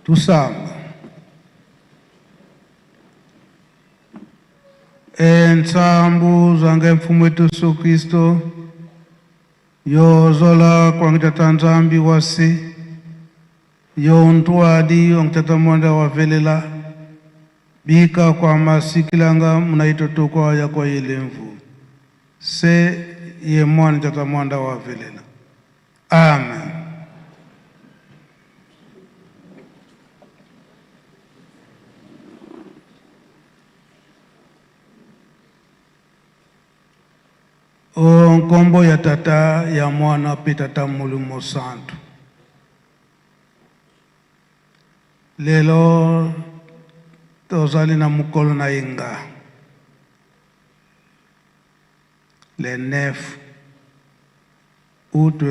Tusamba. E ntsambu zwange mfumo wetu Yesu Kristo yozola kwangi tata Nzambi wasi yo ntwadi wangi tata mwanda wavelela bika kwa masikilanga munaitotokwa ya kwa yelemvu se ye mwana tata mwanda wavelela. Amen. O nkombo ya Tata, ya Mwana mpe Tata Molimo Santu. Lelo tozali na mokolo na yenga le 9 août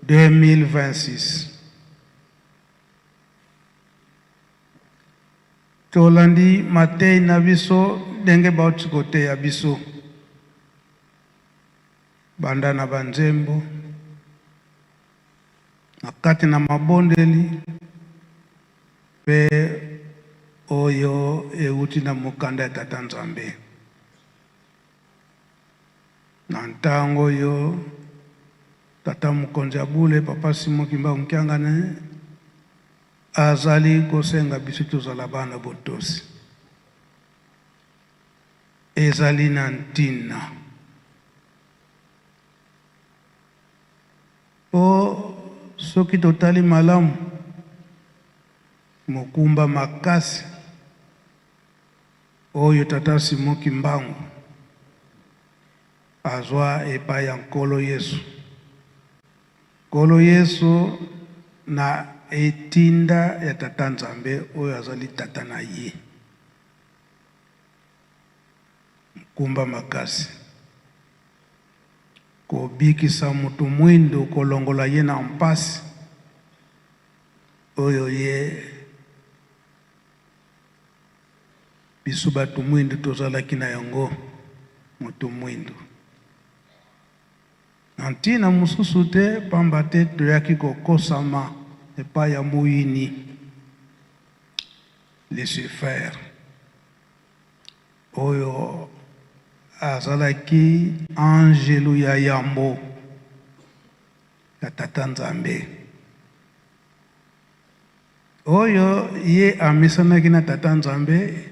2026. Tolandi mateyi na biso ndenge bauti koteya biso banda na banzembo na kati na mabondeli mpe oyo euti na mokanda ya Tata Nzambe. Na ntango oyo Tata Mokonzi ya Bule, Papa Simon Kimbangu Kiangani, azali kosenga biso tozala bana botosi. Ezali na ntina mpo soki totali malamu mokumba makasi oyo Tata Simon Kimbangu azwa epai ya Nkolo Yesu. Nkolo Yesu na etinda ya Tata Nzambe oyo azali Tata na ye. Mokumba makasi. Kobikisa moto mwindo, kolongola ye na mpasi oyo ye biso bato mwindo tozalaki na yango, moto mwindo. Na ntina mosusu te, pamba te toyaki kokosama epai ya moyini Lucifer, oyo azalaki anjelu ya yambo ya Tata Nzambe, oyo ye amesanaki na Tata Nzambe.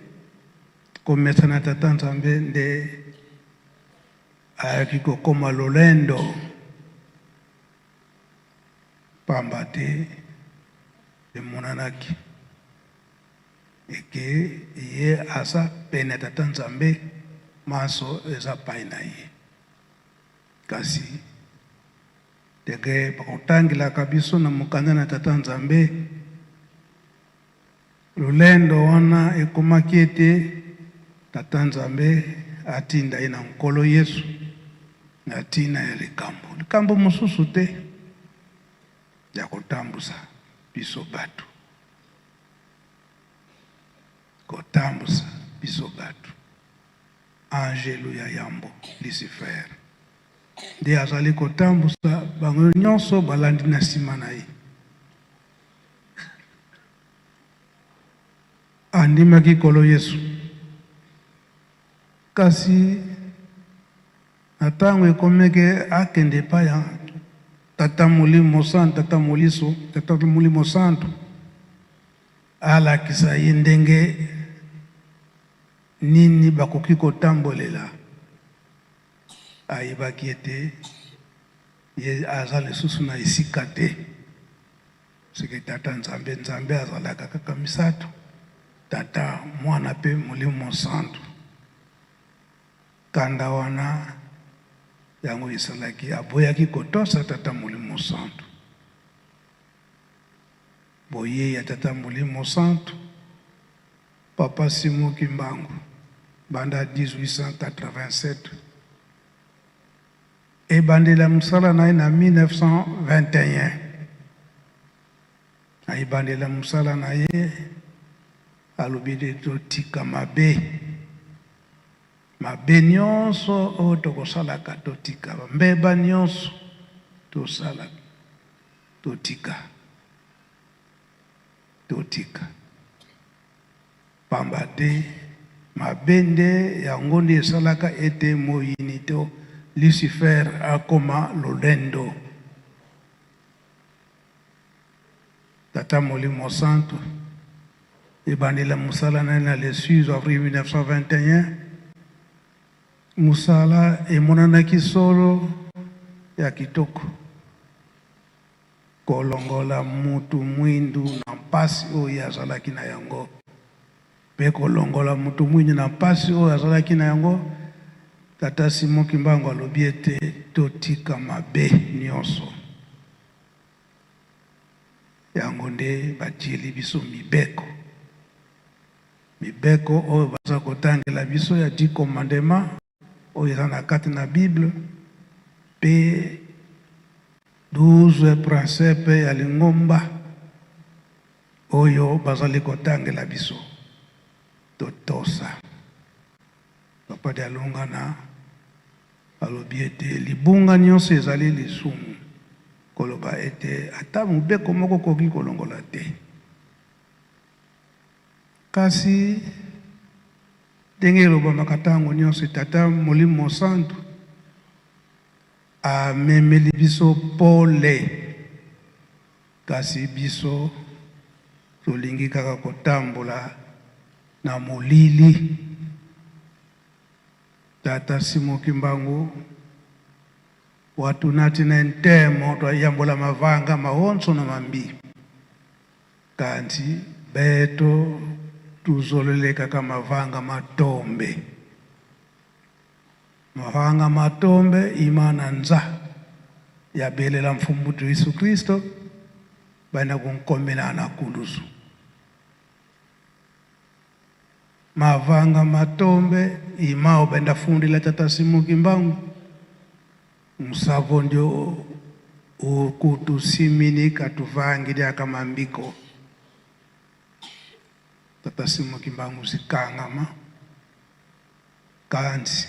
Komesana na Tata Nzambe nde ayaki kokoma lolendo, pamba te emonanaki eke ye aza pene ya Tata Nzambe, manso eza pai na ye. Kasi ndenge bakotangelaka biso na mokanda na Tata Nzambe, lolendo wana ekomaki ete Tata Nzambe atinda ye na Nkolo Yesu na ntina ya likambo likambo mosusu te ya kotambusa biso bato, kotambusa biso bato. Angelu ya yambo Lucifer nde azali kotambusa bango nyonso balandi na nsima na ye. Andimaki Nkolo Yesu, kasi na ntango ekomeke akende epai ya Tata Molimo Santu, Tata Moliso, Tata Molimo Santu alakisa ye ndenge nini bakoki kotambolela. Ayebaki ete ye aza lisusu na esika te. Soki Tata Nzambe, Nzambe azalaka kaka misato, Tata, Mwana mpe Molimo Mosantu. Kanda wana yango esalaki aboyaki kotosa Tata Molimo Mosantu. Boyei ya Tata Molimo Mosantu, Papa Simon Kimbangu, banda 1887, ebandeli ya mosala na ye na 1921. Na ebandeli ya mosala na ye alobi ete totika mabe, mabe nyonso oyo tokosalaka totika, mbeba nyonso tosalaka totika. Totika. Pamba te, mabe nde yango nde esalaka ete moyini to Lucifer akoma lolendo. Tata Molimo Santu, ebandela mosala na ye na le 6 avril 1921, mosala emonanaki solo ya kitoko. Kolongola mutu mwindu na mpasi oyo ye azalaki na yango, mpe kolongola mutu mwindu na mpasi oyo azalaki na yango, Tata Simon Kimbangu alobi ete totika mabe nionso. Yango nde batieli biso mibeko. Mibeko oyo baza kotangela biso ya dix commandements oyo eza na kati na Bible mpe 12 princepe ya lingomba oyo bazali kotangela biso totosa. Papa Dialungana alobi ete libunga nyonso ezali lisumu, koloba ete ata mobeko moko okoki kolongola te. Kasi, ndenge elobamaka ntango nyonso, Tata Molimo Mosantu amemeli biso pole, kasi biso tolingi kaka kotambola na molili. Tata Simon Kimbangu watunati na ntemo twayambola mavanga maonso na mambi. Kanti beto tuzolelekaka mavanga matombe. Mavanga matombe imana nza yabelela Mfumutu Yesu Kristo baina kunkomela na kulusu. Mavanga matombe imao benda fundila Tata Simon Kimbangu musavo ndio ukutusiminika tuvangi diaka mambiko. Tata Simon Kimbangu zikangama kansi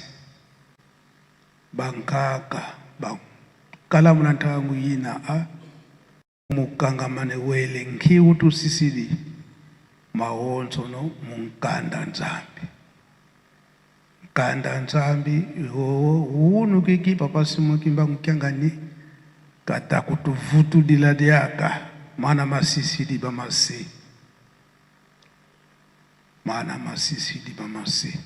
bankaka bakala muna ntangu yina a mukangamane wele nkhiu tusisili maonso no munkanda Nzambi. Nkanda Nzambi uunu kiki Papa Simon Kimbangu Kiangani kata kutuvutudila diaka mana masisili bamase mana masisili bamase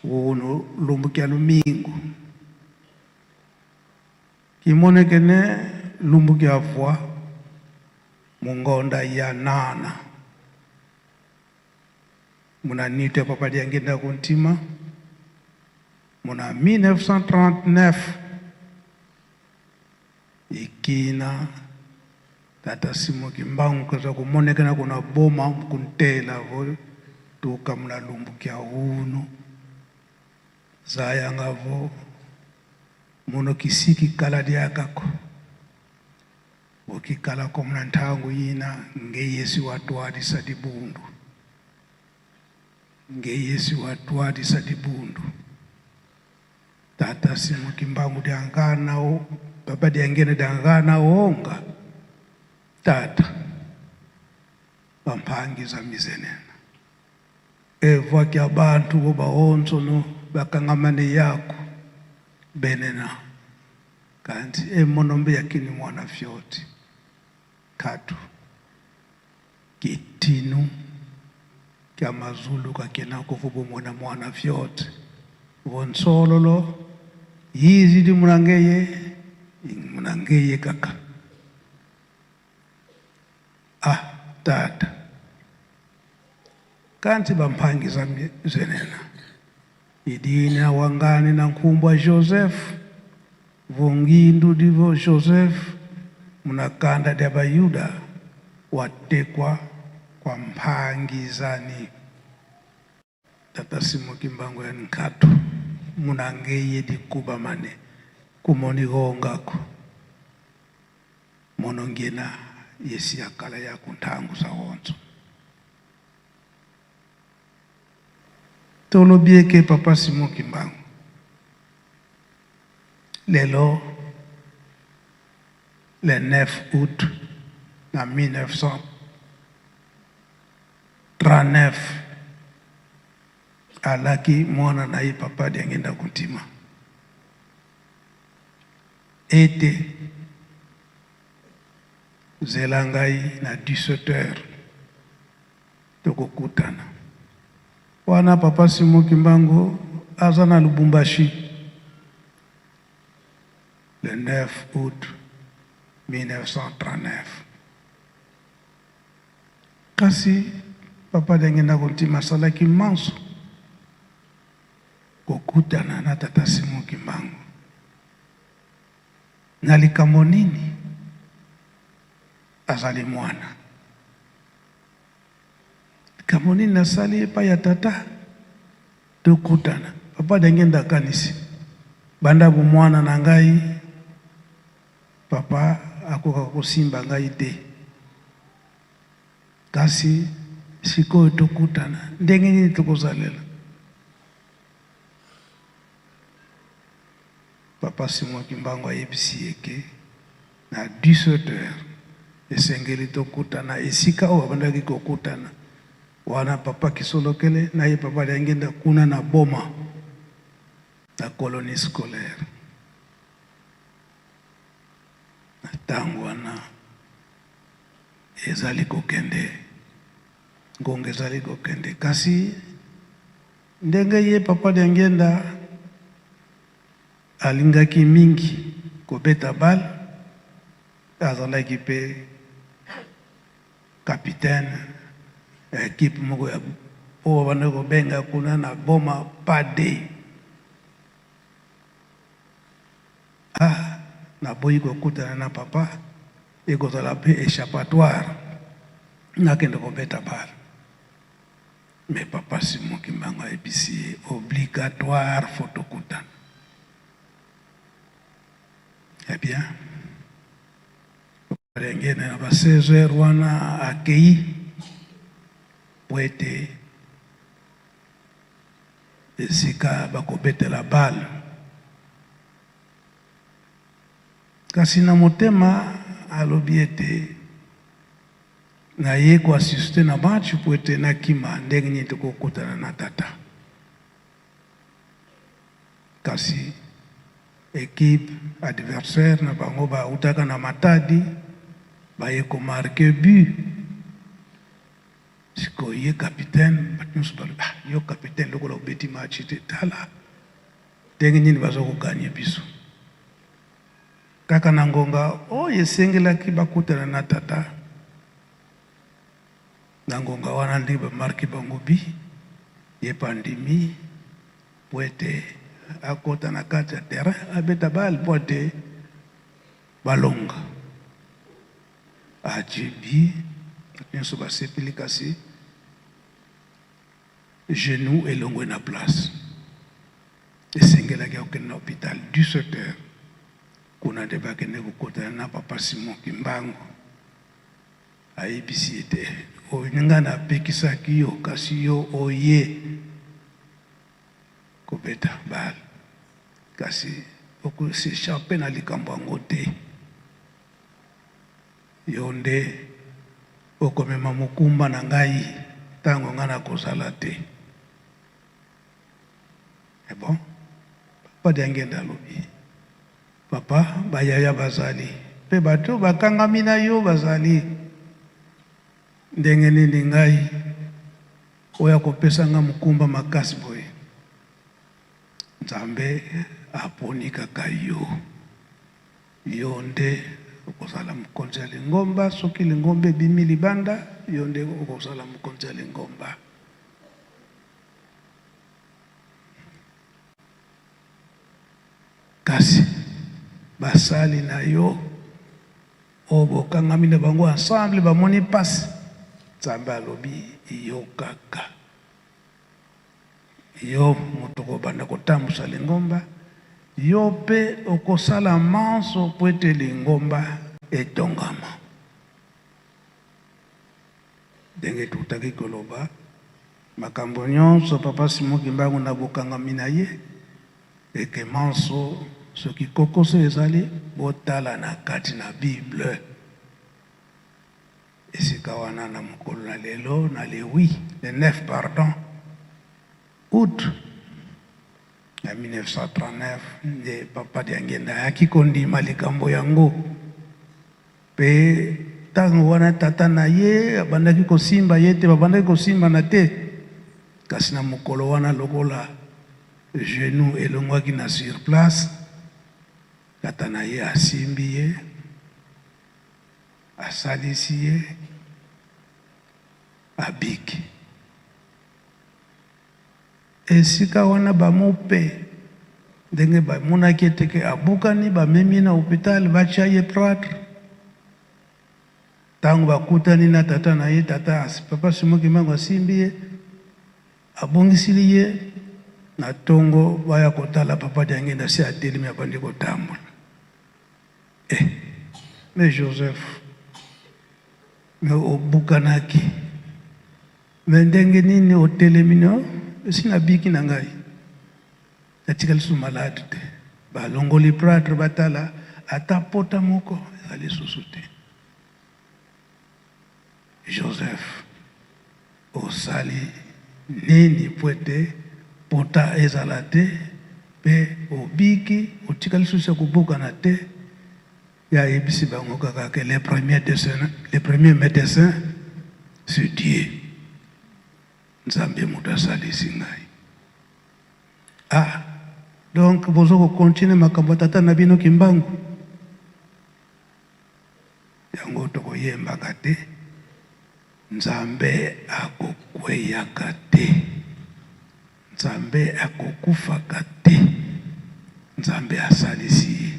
uunu lumbukia lumingu kimonekene lumbukia vwa mungonda ya nana munanite Papa Diangienda Kuntima muna 1939 ikina Tata Simon Kimbangu kaza kumonekana kuna boma kuntela vo tuka muna lumbukia unu zayanga vo muno kisiki kala diakako okikala ko muna ntangu yina nge Yesu watwalisa dibundu nge Yesu watwalisa dibundu Tata Simon Kimbangu diangana o Papa Diangienda diangana onga tata bampangiza mizenena evwa kya bantu bo baonso no bakangamane yako benena kanti emonombe yakini mwana fyoti katu kitinu kya mazulu kakena kuvubu mwana mwana fyoti vonsololo yizi di munangeye munangeye kaka ah tata kanti bamphangiza zenena idina wangani na nkumbwa Joseph vongindu divo Joseph munakanda dya Bayuda watekwa kwa mphangizani Tata Simon Kimbangu ya nkatu munangeye dikuba mane kumoni gongako monongena yesi akala ya kuntangu za onzo tolobieke Papa Simon Kimbangu lelo le 9 août na 39 alaki mwana na ye Papa Diangienda Kuntima ete zela ngai na 17 heures tokokutana. Wana Papa Simon Kimbangu aza na Lubumbashi le 9 août 1939. Kasi Papa Diangienda Kuntima asalaki manso kokutana na Tata Simon Kimbangu. Na likambo nini? Azali mwana. Likambo nini nasali epai ya tata? Tokutana. Papa Diangienda akanisi, banda bomwana na ngai, papa akokaka kosimba ngai te. Kasi sikoyo tokutana, ndenge nini tokozalela? Papa Simon Kimbangu ayebisi ye ke na 17 heures esengeli tokutana esika oyo babandaki kokutana wana Papa Kisolokele na ye Papa Diangienda kuna na Boma na colonie scolaire. Na tango wana ezali kokende, ngonga ezali kokende, kasi ndenge ye Papa Diangienda alingaki mingi kobeta balle, azalaki pe capitaine ya equipe moko ya oyo babandaki kobenga kuna na Boma Pade. Ah, naboyi kokutana na papa, ekozala pe echappatoire nakende kobeta balle. Mais Papa Simon Kimbangu ayebisi ye obligatoire faut tokutana. Eh bien, Diangienda na ba 16 heures wana akei po ete esika bakobetela balle. Kasi na motema alobi ete naye ko assister na match po ete nakima ndenge nini tokokutana na tata. Kasi equipe adversaire na bango bautaka na Matadi baye ko marquer but. Sikoyo ye capitaine, bato nyonso balobi, ah, yo capitaine lokola obeti match te, tala ndenge nini baza ko gagner biso. Kaka na ngonga oyo esengelaki bakutana na tata, na ngonga wana nde ba marquer bango but, ye pe andimi po ete akota na kati ya terrain abeta balle po ete balonga. Atie but, bato nyonso basepeli kasi genou elongwe na place. Esengelaki akokende na hopital 17 heures, kuna nde bakende kokutana na Papa Simon Kimbangu. Ayebisi ye te, oyo nga napekisaki yo kasi yo oye kobeta balle, kasi oko s'echapper na likambo yango te. Yo nde okomema mokumba na ngai tango ngai nakozala te. Eh bon, Papa Diangienda alobi, Papa, ba yaya bazali, pe bato bakangami na yo bazali. Ndenge nini ngai oya kopesa nga mokumba makasi boye? Nzambe aponi kaka yo. Yo nde okozala mokonzi ya lingomba. Soki lingomba ebimi libanda, yo nde okozala mokonzi ya lingomba. Kasi basali na yo oyo bokangami na bango ensemble bamoni mpasi, Nzambe alobi yo kaka yo moto okobanda kotambusa lingomba, yo mpe okosala manso mpo ete lingomba etongama. Ndenge toutaki koloba, makambo nyonso Papa Simon Kimbangu na bokangami na ye, eke manso soki kokoso ezali, botala na kati na Bible. Esika wana na mokolo na lelo na le 8, le 9 pardon, aout ya 1939 nde Papa Diangienda ayaki kondima likambo yango. Mpe ntango wana tata na ye abandaki kosimba ye te, babandaki kosimbana te. Kasi na mokolo wana lokola genou elongwaki na sur place, tata na ye asimbi ye, asalisi ye, abiki. Esika wana ba mupe ndenge bamonaki ete ke abukani, bamemi ye na hopital, batia ye platre. Tango bakutani na tata na ye, tata papa Simon Kimbangu asimbi ye, abongisili ye na tongo baya kotala papa Diangienda asi atelemi abandi kotambola. Eh mais Joseph, mais obukanaki. Mais ndenge nini otelemi no esi nabiki na ngai natikali lisusu malade te balongoli pratre batala ata pota moko ezali lisusu te Joseph osali nini po ete pota ezala te pe obiki otikali lisusu ya kobukana te Ye ayebisi bango kaka que le premier dessin, le premier medecin c'est Dieu. Nzambe moto asalisi ngai. Ah, donc bozo ko continuer makambo ya tata na bino Kimbangu? Yango tokoyembaka te, Nzambe akokweyaka te. Nzambe akokufaka te. Nzambe asalisi ye.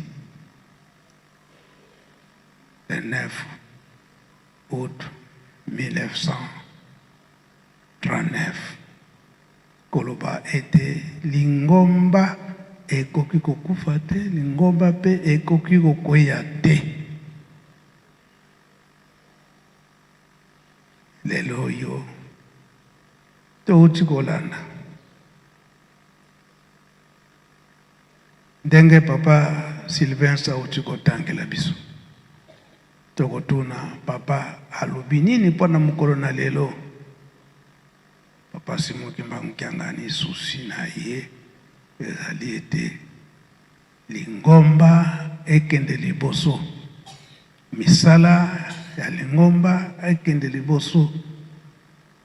Le 9 aout 1939, koloba ete lingomba ekoki kokufa te, lingomba mpe ekoki kokweya te. Lelo oyo Towuti kolanda ndenge papa Sylvain awuti kotangela biso. Tokotuna papa alobi nini mpo na mokolo na lelo. Papa Simon Kimbangu Kiangani souci na ye ezali ete lingomba ekende liboso, misala ya lingomba ekende liboso.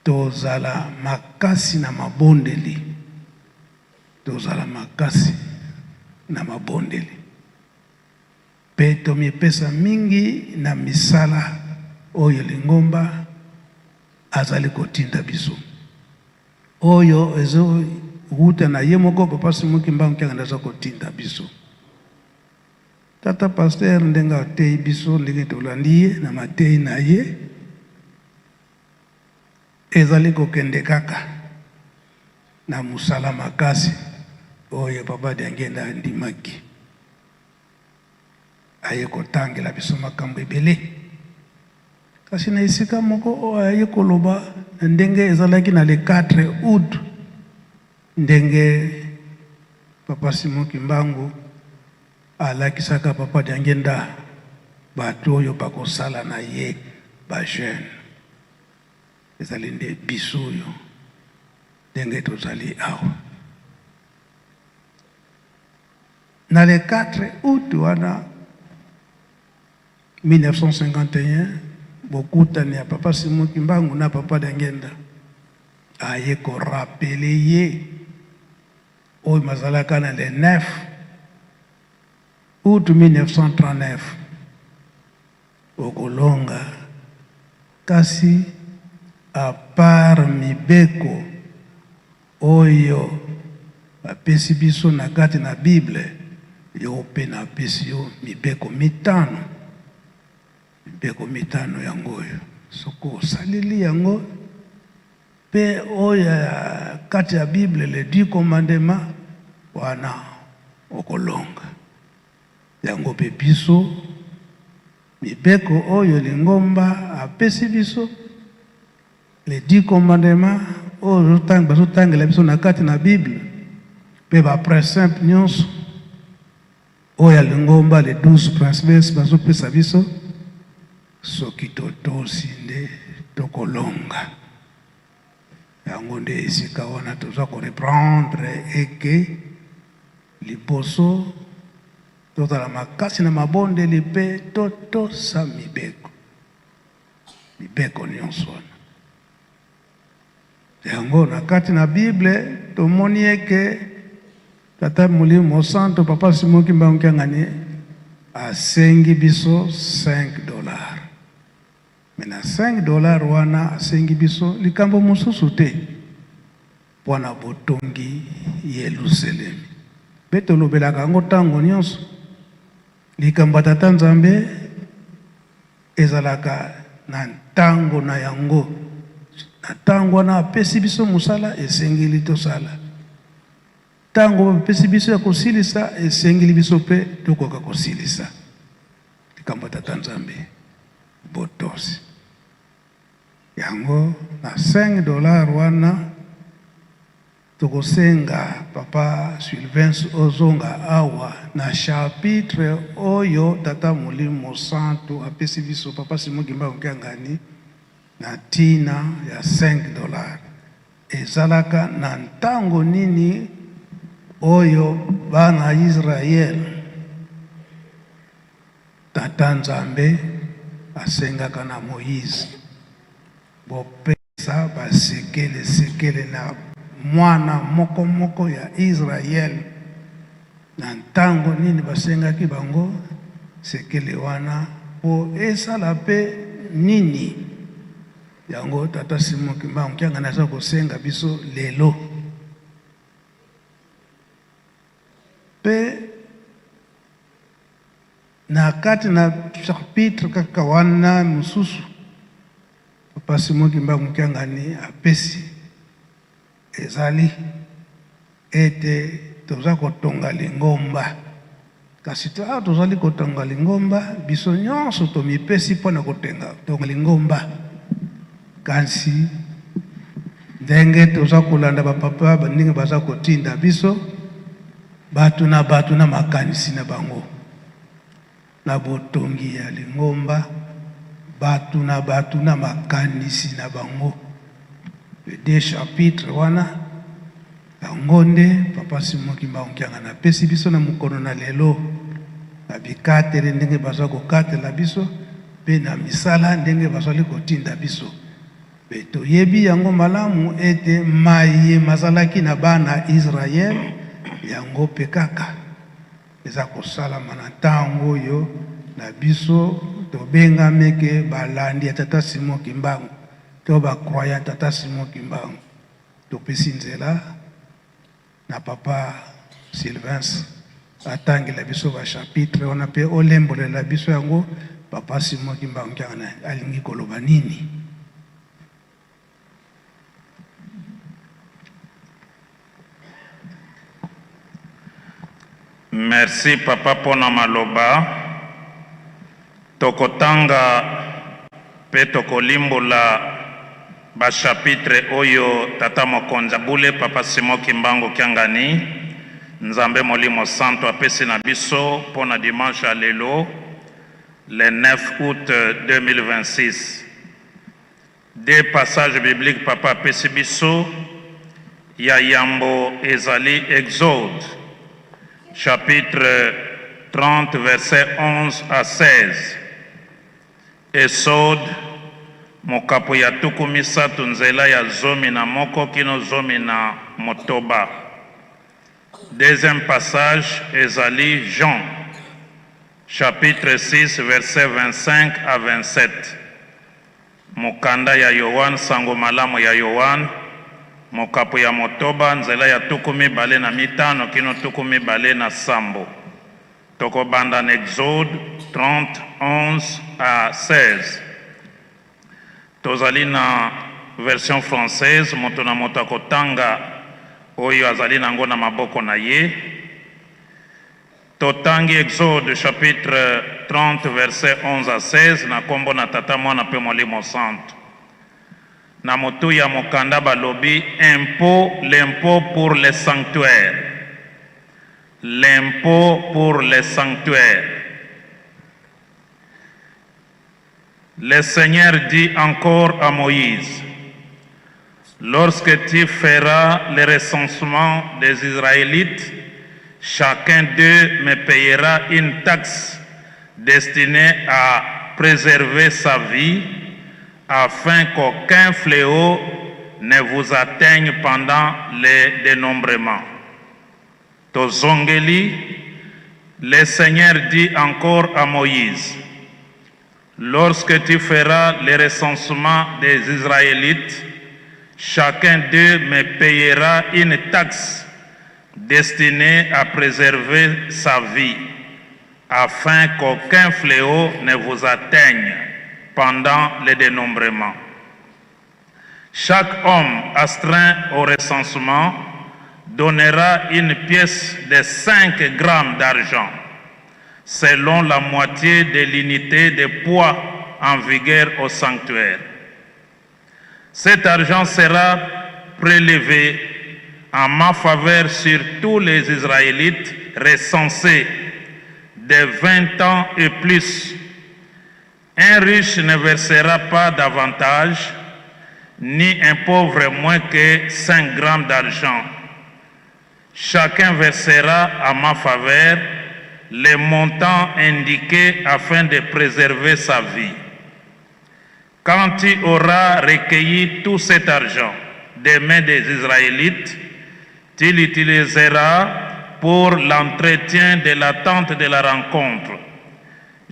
Tozala makasi na mabondeli. Tozala makasi na mabondeli mpe tomipesa mingi na misala oyo lingomba azali kotinda biso, oyo ezo wuta na ye moko Papa Simon Kimbangu Kiangani aza kotinda biso. Tata Pasteur ndenge ateyi biso, ndenge tolandi ye na mateyi na ye, Ezali kokende kaka na mosala makasi oyo Papa Diangienda andimaki. Aye kotangela biso makambo ebele. Kasi na esika moko oyo aye koloba na ndenge ezalaki na le 4 aout, ndenge Papa Simon Kimbangu alakisaka Papa Diangienda bato oyo bakosala na ye ba jeunes. Ezali nde biso oyo ndenge tozali awa. Na le 4 août wana 1951, bokutani ya Papa Simon Kimbangu na Papa Diangienda aye ko rappeler ye oyo mazalaka na le 9 août 1939. Okolonga kasi a part mibeko oyo bapesi biso na kati na bible yo pe napesi yo mibeko mitano, mibeko mitano yango oyo soki osaleli yango pe oyo ya kati ya bible les dix commandements wana okolonga. Yango mpe biso, mibeko oyo lingomba apesi biso, les dix commandements oyo bazotangela biso na kati na Bible, mpe ba principes nyonso oyo ya lingomba, les 12 principes bazopesa biso, Soki totosi nde tokolonga. Yango nde esika wana toza ko reprendre eke liboso tozala makasi na mabondeli mpe totosa mibeko, mibeko nyonso wana. Yango na kati na Bible tomoni eke Tata Molimo Mosanto Papa Simon Kimbangu Kiangani asengi biso 5 dollars. Mais na 5 dollars wana asengi biso likambo mosusu te mpo na botongi Yelusalemi. Mpe tolobelaka yango ntango nyonso. Likambo ya Tata Nzambe ezalaka na ntango na yango. Na ntango wana apesi biso mosala, esengeli tosala. Ntango bapesi biso ya kosilisa, esengeli biso mpe tokoka kosilisa. Likambo ya Tata Nzambe, botosi yango. Na 5 dollars wana tokosenga Papa Sylvain ozonga awa na chapitre oyo Tata Molimo Santu apesi biso, Papa Simon Kimbangu Kiangani, na ntina ya 5 dollars. Ezalaka na ntango nini oyo bana Israele, Tata Nzambe asengaka na Moïse bopesa basekele sekele na mwana moko moko ya Israele? Na ntango nini basengaki bango sekele wana mpo esala mpe nini? Yango Tata Simon Kimbangu Kiangani aza kosenga biso lelo. Mpe na kati na chapitre kaka wana mosusu Papa Simon Kimbangu Kiangani apesi ezali ete toza kotonga lingomba. Kasi awa tozali kotonga lingomba, biso nyonso tomipesi mpona kotonga lingomba. Kasi ndenge toza kolanda bapapa, ndenge baza kotinda biso, bato na bato na makanisi na bango na botongi ya lingomba, bato na bato na makanisi na bango. Le deux chapitre wana, yango nde Papa Simon Kimbangu Kiangani apesi biso na mokolo na lelo, na bikateli ndenge baza kokatela biso mpe na misala ndenge bazali kotinda biso. Mpe toyebi yango malamu ete maye mazalaki na bana Israele, yango mpe kaka eza kosalama na ntango oyo na biso tobengameke balandi ya Tata Simon Kimbangu to bacroyant Tata Simon Kimbangu. Topesi nzela na Papa Sylvain atangela biso bachapitre wana mpe olembolela biso yango, Papa Simon Kimbangu Kiangani alingi koloba nini. Merci papa mpona maloba. Tokotanga mpe tokolimbola bachapitre oyo Tata Mokonzi abule Papa Simon Kimbangu Kiangani, Nzambe Molimo Santo apesi na biso mpo na dimanche ya lelo, le 9 août 2026. Deux passages bibliques papa apesi biso. Ya yambo ezali Exode chapitre 30, verset 11 à 16. Exode mokapo ya 30, nzela ya 11 kino 16. Deuxième passage ezali Jean chapitre 6, verset 25 à 27. Mokanda ya Yoane, Sango Malamu ya Yoane, mokapo ya 6, nzela ya 25 kino 27. Tokobanda na Exode 30, 11 à 16. Tozali na version française. Moto na moto akotanga oyo azali nango na maboko na ye. Totangi Exode chapitre 30, verset 11 à 16, na nkombo na Tata, Mwana mpe Molimo Santo. Na motu ya mokanda balobi impôt, l'impôt pour le sanctuaire, l'impôt pour le sanctuaire. Le Seigneur dit encore à Moïse, Lorsque tu feras le recensement des Israélites, chacun d'eux me payera une taxe destinée à préserver sa vie, afin qu'aucun fléau ne vous atteigne pendant le dénombrement. Tozongeli, le Seigneur dit encore à Moïse, Lorsque tu feras le recensement des Israélites, chacun d'eux me payera une taxe destinée à préserver sa vie, afin qu'aucun fléau ne vous atteigne pendant le dénombrement. Chaque homme astreint au recensement donnera une pièce de 5 grammes d'argent, selon la moitié de l'unité de poids en vigueur au sanctuaire. Cet argent sera prélevé en ma faveur sur tous les Israélites recensés de 20 ans et plus. Un riche ne versera pas davantage, ni un pauvre moins que 5 grammes d'argent. Chacun versera à ma faveur les montants indiqués afin de préserver sa vie. Quand tu auras recueilli tout cet argent des mains des Israélites, tu l'utiliseras pour l'entretien de la tente de la rencontre.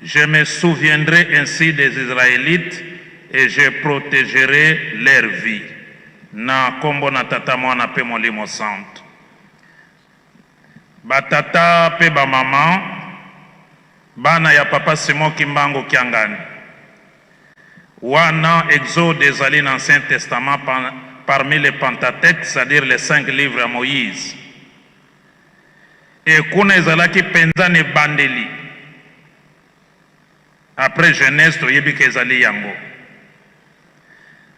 Je me souviendrai ainsi des Israélites et je protégerai leur vie. Na kombo na Tata, Mwana pe Molimo Santo. Batata pe bamama, bana ya Papa Simon Kimbangu Kiangani. Wana Exode ezali na Ancien Testament, parmi les Pentateuques, c'est-à-dire les cinq livres ya Moïse. E kuna ezalaki mpenza na ebandeli. Après Genèse, toyebi ke ezali yango.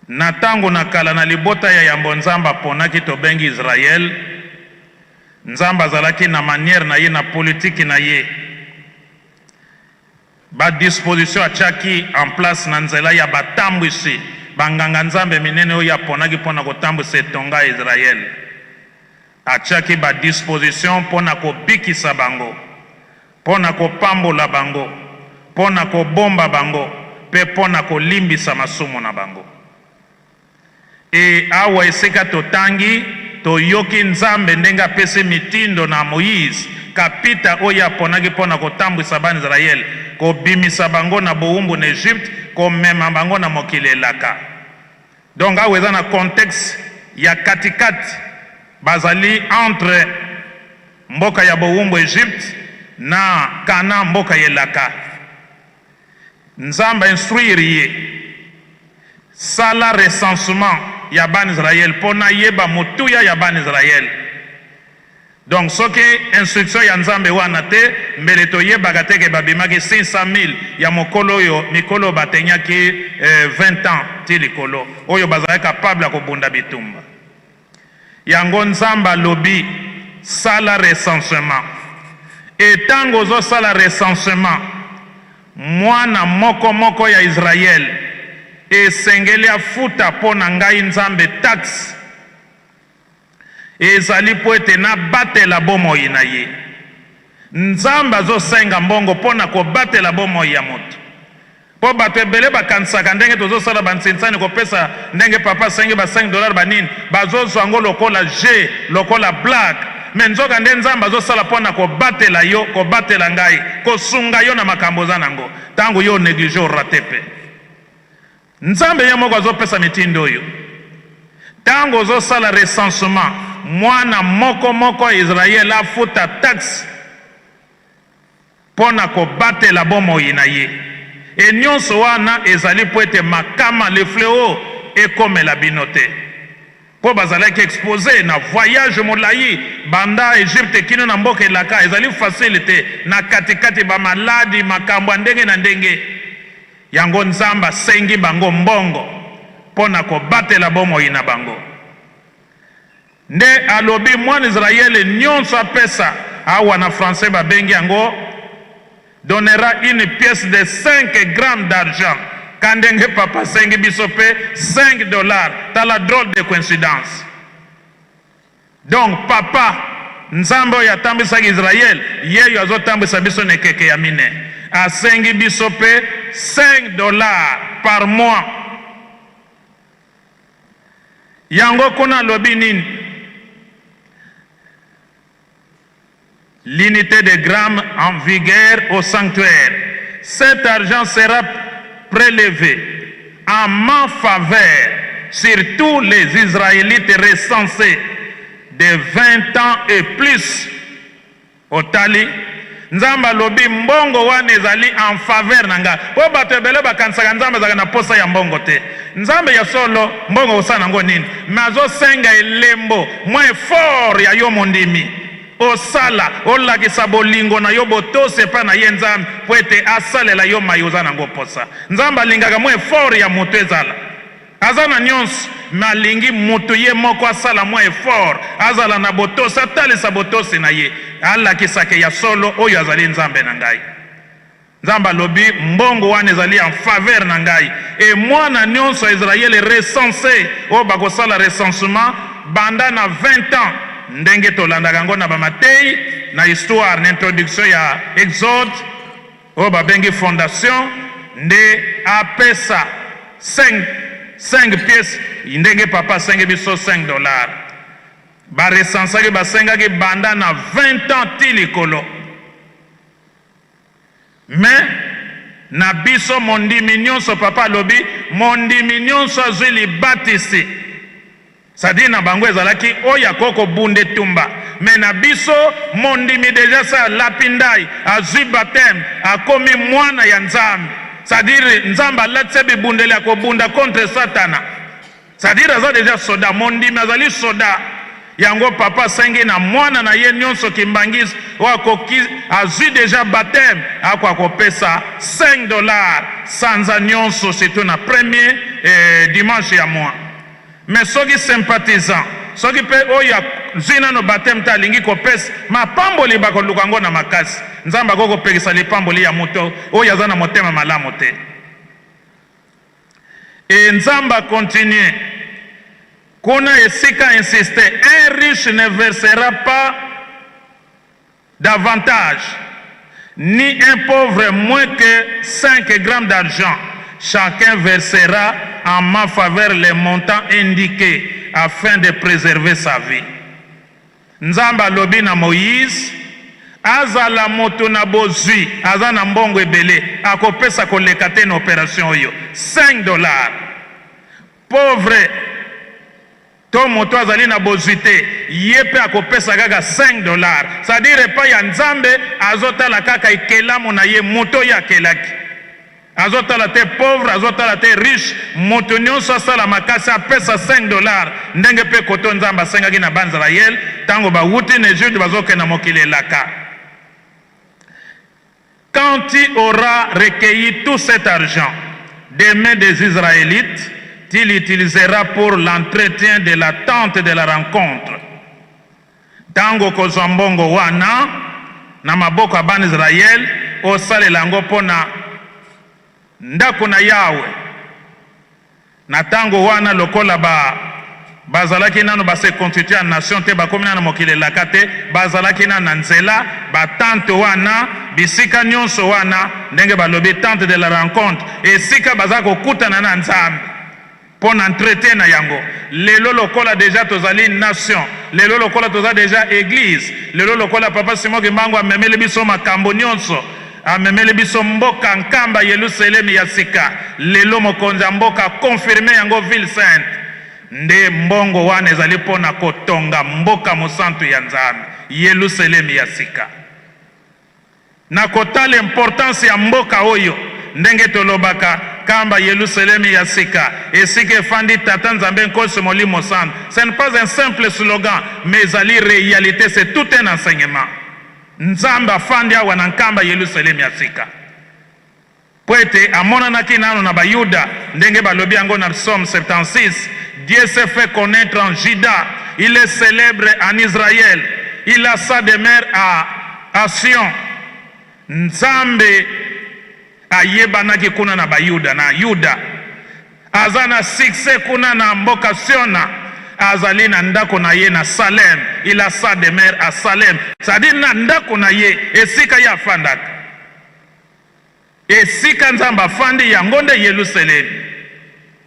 Na ntango na kala, na libota ya yambo Nzambe aponaki, tobengi Israel. Nzambe azalaki na manière na ye, na politiki na ye, badisposition atiaki en place na nzela ya batambwisi, banganga Nzambe minene oyo aponaki mpona kotambwisa etonga ya Israel. Atiaki badisposition mpona kobikisa bango, mpona kopambola bango, mpona kobomba bango mpe mpona kolimbisa masumu na bango. E awa esika totangi, toyoki Nzambe ndenge apesi mitindo na Moïse, kapita oyo aponaki mpona kotambwisa bana Israele, kobimisa bango na bowumbu na Egypte, komema bango na mokili elaka. Donc awa eza na contexte ya katikati, bazali entre mboka ya bowumbu Egypte na Kana, mboka ya elaka. Nzambe instruire ye: sala recensement ya bana Israel mpo nayeba motuya ya bana Israel. Donc soki instruction ya Nzambe wana te, mbele toyebaka te ke babimaki 500 000 ya mokolo oyo, mikolo oyo batenyaki 20 ans ti likolo, oyo bazalaki capable ya kobunda bitumba yango. Nzambe alobi: sala recensement. E ntango ozosala recensement, mwana moko moko ya Israele esengeli afuta mpo na ngai Nzambe taxe. Ezali mpo ete nabatela bomoi na ye. Nzambe azosenga mbongo mpo na kobatela bomoi ya moto, mpo bato ebele bakanisaka ndenge tozosala bantsinsani, kopesa ndenge papa asengi ba 5 $, banini, bazozwa yango lokola jeu, lokola blague. Mais nzoka nde Nzambe azosala mpo na kobatela yo, kobatela ngai, kosunga yo na makambo oza nango. Ntango yo onéglige, orater. Mpe Nzambe ye moko azopesa mitindo oyo: ntango ozosala recensement, mwana moko moko ya Israele afuta taxe mpo na kobatela bomoi na ye. E nyonso wana ezali mpo ete makama, le fléau, ekomela bino te, mpo bazalaki exposé na voyage molai banda Egypte kino na mboka elaka. Ezali facile te, na katikati bamaladi, makambo ya ndenge na ndenge. Yango Nzambe asengi bango mbongo mpo na kobatela bomoi na bango. Nde alobi mwana Israele nyonso apesa. Awa na français babengi yango donnera une pièce de 5 grammes d'argent. Ka ndenge papa asengi biso pe 5 dollars, tala drole de coincidence. Donc papa, Nzambe oyo atambwisaki Israël, yeyo azotambwisa biso na ekeke ya mine. Asengi biso pe 5 dollars par mois. Yango kuna alobi nini? L'unité de gramme en vigueur au sanctuaire. Cet argent sera prélevé en ma faveur sur tous les Israélites recensés de 20 ans et plus. Otali, Nzambe alobi mbongo wana ezali en faveur na nga. Po bato ebele bakanisaka Nzambe azalaka na posa ya mbongo te. Nzambe ya solo, mbongo okosala nango nini? Mais azosenga elembo, mwa effort ya yo mondimi. Osala, olakisa bolingo na yo, botosi epai na ye Nzambe, mpo ete asalela yo maye oza nango posa. Nzambe alingaka mwa effort ya moto ezala. Aza na nionso, mais alingi moto ye moko asala mwa effort, azala na botosi, atalisa botosi na ye, alakisa ke ya solo oyo azali Nzambe na ngai. Nzambe alobi, mbongo wana ezali en faveur na ngai et mwana nionso ya Israël recense, oyo bakosala recensement banda na 20 ans, ndenge tolandaka yango na ba mateyi, na histoire, na introduction ya Exode, oyo babengi fondation, nde apesa 5, 5 pièces, ndenge papa asengi biso 5 dollars. Ba recensaki, basengaki banda na 20 ans ti likolo. Mais na biso mondimi nionso papa alobi mondimi nionso azui libatisi c'est à dire na bango ezalaki oyo akoki kobunda etumba mais na biso mondimi dejà se alapi ndayi azui bapteme akomi mwana ya nzambe c'est à dire nzambe alatisi ye bibundeli ya kobunda contre satana. C'est à dire aza dejà soda, mondimi azali soda. Yango papa asengi na mwana na ye nionso kimbanguiste oyo akoki azui dejà bapteme akoka kopesa 5 dollars sanza nionso surtout na premier eh, dimanche ya mois. Mais soki sympathisant soki pe oyo azui nano bapteme te alingi kopesa mapamboli bakoluka yango na makasi. Nzambe akoki kopekisa lipamboli ya moto oyo aza na motema malamu te. Et Nzambe a continuer kuna esika insiste un riche ne versera pas davantage ni un pauvre moins que 5 grammes d'argent chacun versera en ma faveur le montant indiqué afin de preserver sa vie. Nzambe alobi na Moïse, azala moto na bozwi, aza na mbongo ebele, akopesa koleka te na operation oyo, 5 dollars. Pauvre to moto azali na bozwi te, ye pe akopesa kaka 5 dollars. C'est à dire epai ya Nzambe azotala kaka ekelamu na ye, moto oyo akelaki. Azotala te pauvre, azotala te riche, moto nionso asala makasi apesa 5 dollars, ndenge pe koto Nzambe asengaki na ban'Israël tango bawuti na Egypte bazokende na mokili elaka. Quand tu auras recueilli tout cet argent des mains des Israélites, tu l'utiliseras pour l'entretien de la tente de la rencontre. Tango okozwa mbongo wana na maboko ya bana Israël, osalela yango mpo na Ndako na Yawe. Na tango wana, lokola ba bazalaki nanu ba se constituer en nation te, bakomi nanu na mokili elaka te, bazalaki nanu na nzela, ba tentes wana, bisika nionso wana, ndenge balobi tente de la rencontre, esika baza kokutana na Nzambe. Mpo na entretien na yango. Lelo lokola dejà tozali nation, lelo lokola toza dejà eglise, lelo lokola papa Simon Kimbangu amemeli biso makambo nionso, amemeli biso mboka Nkamba Yeluselemi ya sika, lelo mokonzi ya mboka a confirmer yango ville sainte, nde mbongo wana ezali mpo na kotonga mboka mosantu ya Nzambe, Yeluselemi ya sika. Na kotala importance ya mboka oyo, ndenge tolobaka, Kamba Yelusalemi ya sika, esika efandi Tata Nzambe Nkosi Molimo Santu, ce n'est pas un simple slogan, mais ezali realite, c'est tout un enseignement. Nzambe afandi awa na Nkamba Yelusalemi ya sika. Mpo ete amonanaki nano na Bayuda, ndenge balobi yango na Psaume 76, Dieu s'est fait connaitre en Juda, il est celebre en Israël, il a sa demeure à, à Sion. Nzambe Ayebanaki kuna na Bayuda, na Yuda. Aza na succès kuna na mboka Siona. Azali na ndako na ye na Salem. Il a sa demeure à Salem. C'est-à-dire na ndako na ye, esika ye afandaka. Esika Nzambe afandi, yango nde Yelusalemi.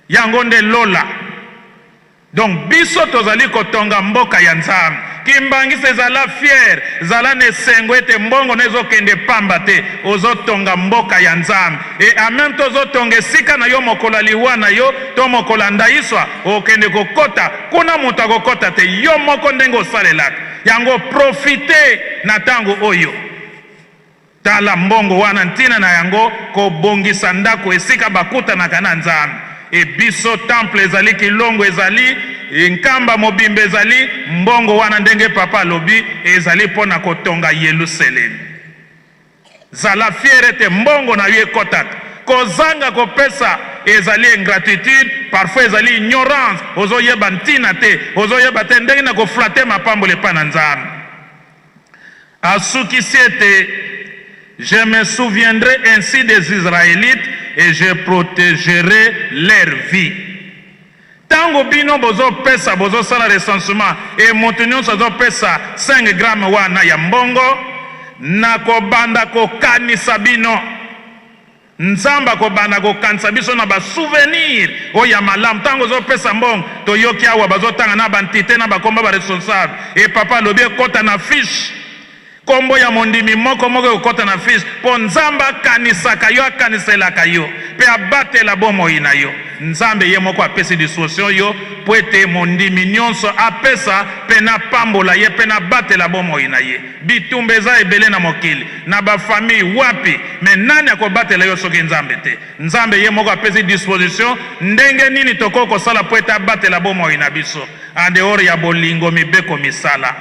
Yango nde lola. Donc biso tozali kotonga mboka ya Nzambe. Kimbangisa ezala fier, zala na esengo ete mbongo na ezokende pamba te, ozotonga mboka ya Nzambe. Et en même temps ozotonga esika na yo mokolo ya liwa na yo to mokolo ya ndayiswa, okende kokota kuna, moto akokota te, yo moko ndenge osalelaka yango. Profite na ntango oyo. Tala mbongo wana, ntina na yango kobongisa ndako esika bakutanaka na Nzambe. E biso temple ezali Kilongo, ezali Nkamba mobimba, ezali mbongo wana ndenge papa alobi ezali mpo na kotonga Yelusalemi. Zala fier ete mbongo na yo ekɔtaka. Kozanga kopesa ezali ingratitude, parfois ezali ignorance. Ozoyeba ntina te, ozoyeba te ndenge na koflatter mapamboli epai na Nzambe. Asukisi ete: "Je me souviendrai ainsi des Israélites et je protégerai leur vie." Ntango bino bozopesa, bozosala recensement e moto nyonso azopesa 5 gramme wana ya mbongo, nakobanda kokanisa bino. Nzambe akobanda kokanisa biso na basouvenir oyo ya malamu. Ntango ozopesa mbongo, toyoki awa bazotanga na baentité na bakombo baresponsable. E papa alobi ekɔta na fiche, nkombo ya mondimi moko moko ekokɔta na fiche, mpo Nzambe akanisaka yo, akaniselaka yo mpe abatela bomoi na yo. Nzambe ye moko apesi disposition yo mpo ete mondimi nyonso apesa mpe napambola ye mpe nabatela bomoi na ye. Bitumba eza ebele na mokili, na bafamille wapi, mais nani akobatela yo soki Nzambe te? Nzambe ye moko apesi disposition ndenge nini tokoki kosala mpo ete abatela bomoi na biso, en dehors ya bolingo, mibeko, misala.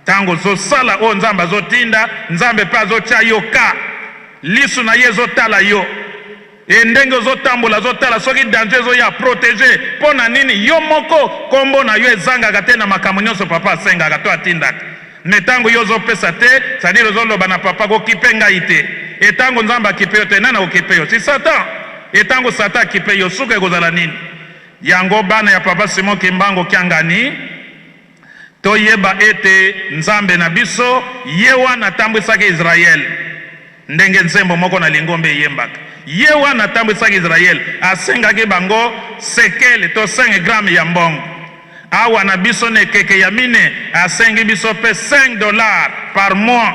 Ntango ozosala oyo Nzambe azotinda, Nzambe mpe azotya yo ka lisu na ye, ezotala yo e ndenge ozotambola, azotala soki danger ezoya, protège. Mpo na nini? Yo moko nkombo na yo ezangaka te na makambo nyonso papa asengaka to atindaka. Mais ntango yo ozopesa te, c'est-à-dire ozoloba na papa: "Kokipe ngai te." E ntango Nzambe akipe yo te, nani akokipe yo? Si Satan. E ntango Satan akipe yo, suka ekozala nini? Yango bana ya papa Simon Kimbangu Kiangani, toyeba ete Nzambe na biso ye wana atambwisaki Israele, ndenge nzembo moko na lingombe eyembaka. Ye wana atambwisaki Israele, asengaki bango sekele to 5 gramme ya mbongo. Awa na biso na ekeke ya mine, asengi biso mpe 5 $ par mois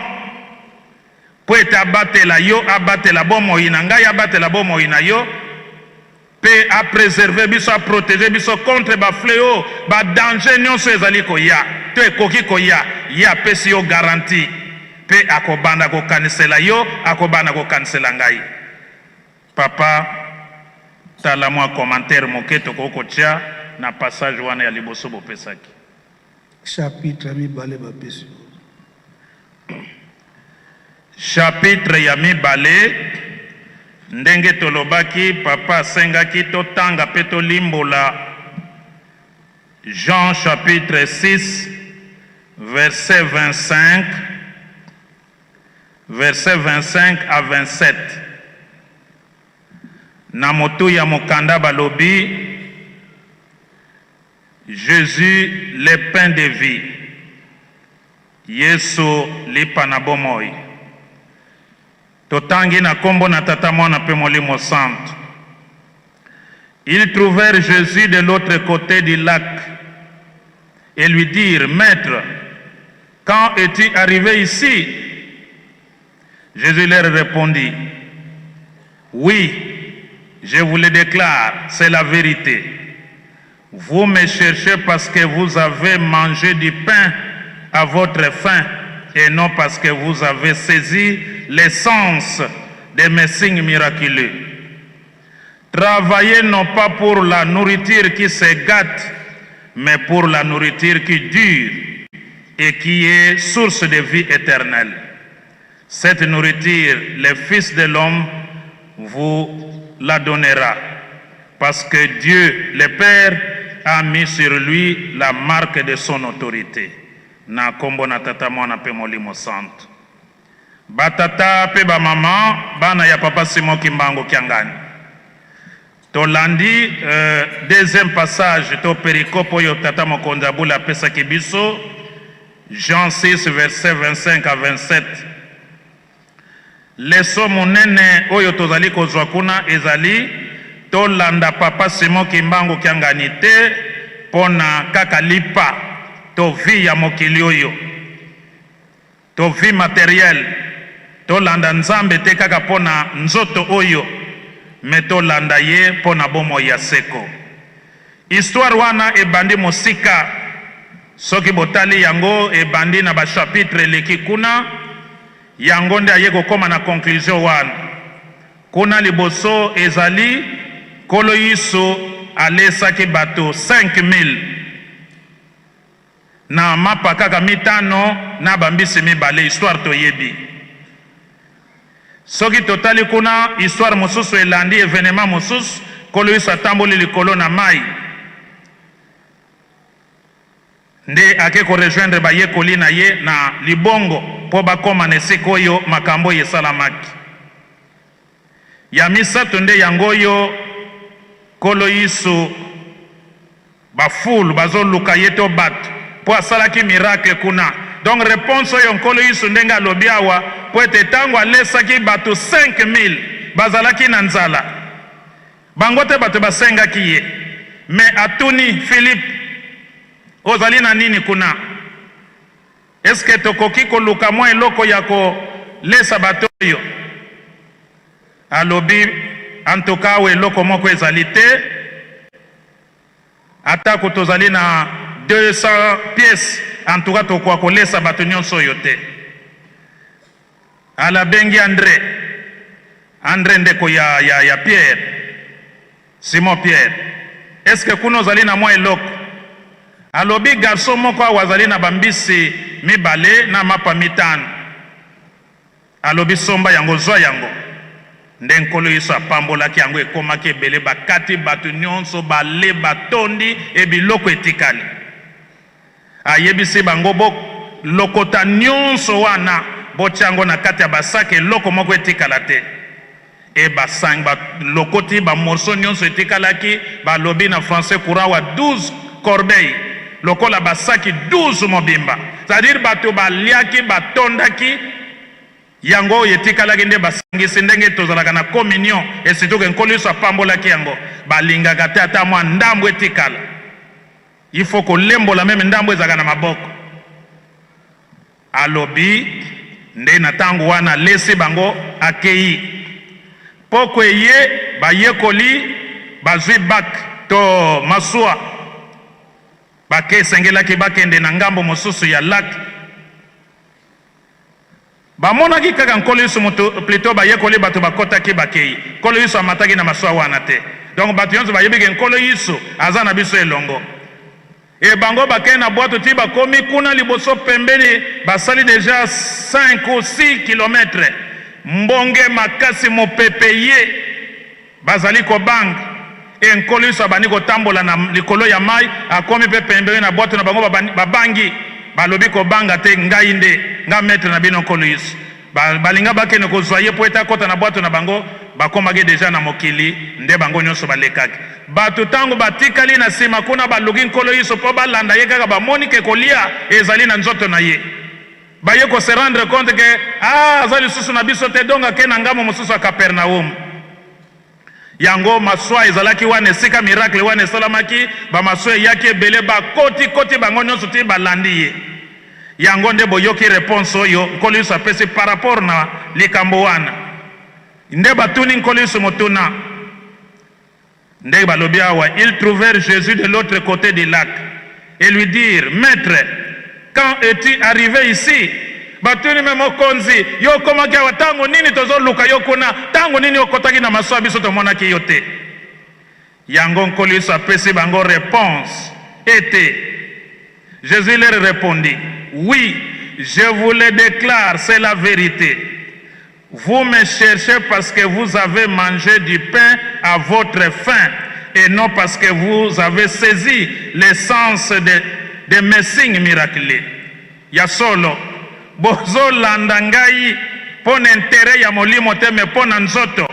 mpo ete abatela yo, abatela bomoi na ngai, abatela bomoi na yo mpe apréserve biso, aprotège biso contre bafléau, badanger nyonso ezali koya to ekoki koya. Ye apesi yo garantie mpe akobanda kokanisela yo, akobanda kokanisela ngai. Papa, tala mwa commentaire moke tokoki kotia na passage wana ya liboso bopesaki. Chapitre ya mibale bapesi yo. Chapitre ya mibale, ndenge tolobaki, papa asengaki totanga mpe tolimbola Jean chapitre 6, verset 25, verset 25 à 27. Na motu ya mokanda balobi: "Jésus, le pain de vie", Yesu lipa na bomoi. Totangi na nkombo na Tata, Mwana mpe Molimo Santo. Ils trouvèrent Jésus de l'autre côté du lac et lui dirent: "Maître, quand es-tu arrivé ici?" Jésus leur répondit: "Oui, je vous le déclare, c'est la vérité. Vous me cherchez parce que vous avez mangé du pain à votre faim et non parce que vous avez saisi l'essence de mes signes miraculeux. Travaillez non pas pour la nourriture qui se gâte, mais pour la nourriture qui dure et qui est source de vie éternelle. Cette nourriture, le Fils de l'homme vous la donnera, parce que Dieu, le Père, a mis sur lui la marque de son autorité." Na kombo na Tata, Mwana mpe Molimo Santo. Ba tata pe ba maman, bana ya papa Simon Kimbangu Kiangani. Tolandi deuxième passage to pericope oyo tata mokonzi ya bule apesaki biso, Jean 6 verset 25 à 27. Leçon monene oyo tozali kozwa kuna ezali tolanda papa Simon Kimbangu Kiangani te pona kaka lipa to vie ya mokili oyo. To vie materielle, to landa Nzambe te kaka mpo na nzoto oyo, mais to landa ye mpo na bomoi ya seko. Histoire wana ebandi mosika, soki botali yango ebandi na ba chapitres eleki kuna, yango nde aye kokoma na conclusion wana. Kuna liboso ezali Nkolo Yesu alesaki bato 5000. Na mapa kaka mitano na ba mbisi mibale, histoire toyebi. Soki totali kuna, histoire mosusu elandi, evenement mosusu, Nkolo Yesu atamboli likolo na mayi, nde ake ko rejoindre bayekoli na ye na libongo mpo bakoma na esika oyo makambo oyo esalamaki. Ya misato nde yango oyo, Nkolo Yesu. Ba foule bazo luka ye to batu po asalaki miracle kuna donc reponse oyo Nkolo Yesu ndenge alobi awa po ete tango alesaki batu 5000 bazalaki na nzala bango te batu basengaki ye mais atuni Philippe ozali na nini kuna est ce que tokoki koluka mwa eloko ya kolesa bato oyo alobi en tout cas awa eloko moko ezali te. Atako tozali na 200 pièces, en tout cas tokoka kolesa bato nionso oyo te. Ala abengi Andre, Andre ndeko ya, ya, ya Pierre, Simon Pierre, est ce que kuna ozali na mwa eloko? Alobi garçon moko awa azali na bambisi mibale na mapa mitano. Alobi, Somba yango, zwa yango. Nde Nkolo Yesu apambolaki yango, ekomaki ebele, bakati bato nyonso, bale, batondi, e biloko etikali. Ayebisi bango, Bolokota nyonso wana, botia yango na kati ya basaki, eloko moko etikala te. E basang, balokoti ba morceaux nyonso etikalaki, balobi na français courant awa 12 corbeilles, lokola basaki 12 mobimba. C'est-à-dire bato baliaki, batondaki, yango oyo etikalaki nde basangisi, ndenge tozalaka na communion, et surtout que Nkolo Yesu apambolaki yango, balingaka te ata mwa ndambo etikala. Il faut kolembola meme ndambo ezalaka na maboko. Alobi, Nde na tango wana alesi bango, akei. Pokwa eye, bayekoli bazwi bak to masuwa, bake, esengelaki bakende na ngambo mosusu ya lak. Bamonaki kaka Nkolo Yesu moto, plutot bayekoli bato bakotaki bakei. Nkolo Yesu amataki na masuwa wana te. Donc bato yonso bayebi ke Nkolo Yesu aza na biso elongo. Et bango bakei na bwato ti bakomi kuna liboso pembeni basali dejà 5 ou 6 kilomètres mbonge makasi mopepe ye bazali kobanga et Nkolo Yesu abandi kotambola na likolo ya mayi akomi pe pembeni na bwato na bango babangi balobi kobanga te ngai nde nga maitre na bino Nkolo Yesu Ba balinga bakende kozua ye po ete akota na bwato na bango, bakomaki dejà na mokili, nde bango nionso balekaki. Batu tango batikali na sima kuna baluki Nkolo Yesu po balanda ye kaka bamoni ke kolia ezali na nzoto na ye. Baye ko se rendre compte ke ah aza lisusu na biso te donc ake na ngambo mosusu ya Capernaum. Yango maswa ezalaki wana esika miracle wana esalamaki, ba maswa eyaki ebele bakoti koti bango nionso ti balandi ye. Yango nde boyoki reponse oyo Nkolo Yesu apesi par rapport na likambo wana. Nde batuni Nkolo Yesu motuna. Nde balobi awa, ils trouvèrent Jesus de l'autre cote du lac et lui dirent, Maitre, quand es-tu arrive ici? Batuni me Mokonzi, yo okomaki awa tango nini? Tozoluka yo kuna, tango nini okotaki na masuwa biso tomonaki yo te? Yango Nkolo Yesu apesi bango reponse ete, Jesus leur repondit, Oui, je vous le declare, c'est la verite. Vous me cherchez parce que vous avez mangé du pain à votre faim et non parce que vous avez saisi le sens de, de mes signes miraculeux. Ya solo, bozolanda ngai mpo na intérêt ya molimo te, mais mpo na nzoto.